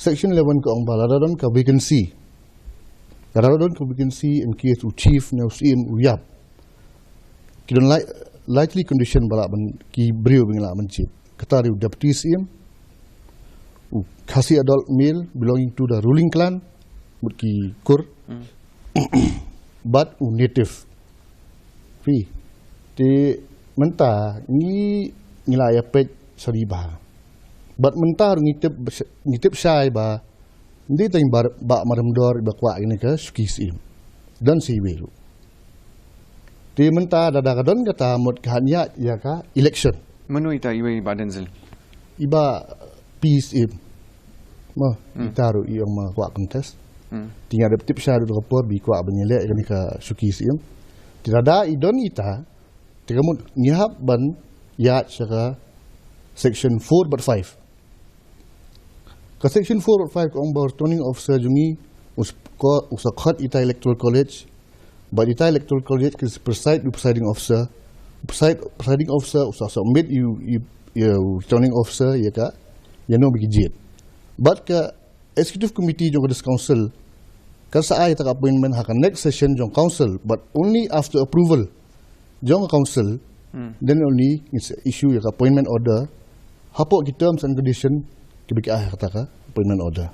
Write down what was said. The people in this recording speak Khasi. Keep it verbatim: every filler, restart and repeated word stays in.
Section eleven ka ong ba lada don ka vacancy, lada don ka vacancy in case u chief ne u syiem u ïap, ki don li-, likely condition ba lah ban, ki briew ba ngi lah ban chief. Kata dei u deputy syiem, u Khasi adult male belonging to the ruling clan, mut ki kur, bad u native. Phi, te mynta ngi, ngi la ïa peit sha ri bha. Bad mynta ruh ngi tip, ngi tip shai ba ym dei tang Bah Maryamdor iba kwah ïa kane ka shuki syiem. Don sa iwei ruh. Te mynta lada ka don kata, mut ka hap ïaid ïa ka election. Mano ita iwei, Bah Denzil? Iba P syiem. Mo, ita ruh i ong ma kwah contest. Te ngi la dep tip shai ruh da ka por ba i kwah ban ïaleh ïa kane ka shuki syiem. Te lada i don ita, te ka mut ngi hap ban ïaid sha ka section four bad five. Ka section four bad five ka ong ba u returning officer jong ngi u s-, ko-, u sa khot ita electoral college, bad ita electoral college ki preside u presiding officer, u preside-, presiding officer u sa submit ïa u, ïa u, ïa u returning officer ïa ka, ïa no ba ki jied. Bad ka executive committee jong ka district council kan sa ai ïa ka appointment ha ka next session jong council, but only after approval jong ka council, then only ngin sa issue ïa ka appointment order hapoh ki terms and condition kiba ki ai ha kata ka appointment order.